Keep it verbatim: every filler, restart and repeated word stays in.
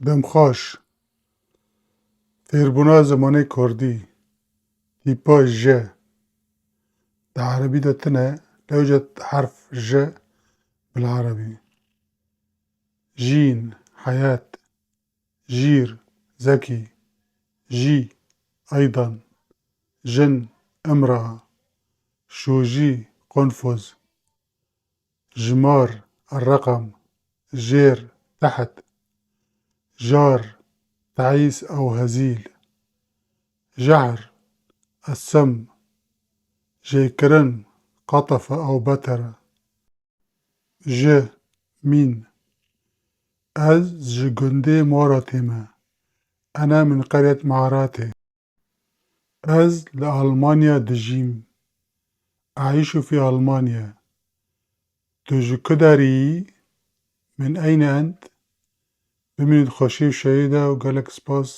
Demxweş. Fêrbûna zimanê kurdî. Tîpa J. Di erebî de tune, lewce herf J bil erebî. Jîn, heyat. Jîr, zekî. Jî, eydan. Jin, imra. Şûjî, qunfuz. Jimar, الرقم. Jêr, teht. Jar, teîs ew hezîl. Jehr, السم. Jêkirin, قطف أو بتر. Ji, mîn. Ez ji gundê Moratê me. أنا من قرية معراتي. Ez li Almanya dijîm. أعيش في ألمانيا. Tu ji ku derî yî? من أين أنت؟ Bimînin xweşî û şehîda û gelek spas.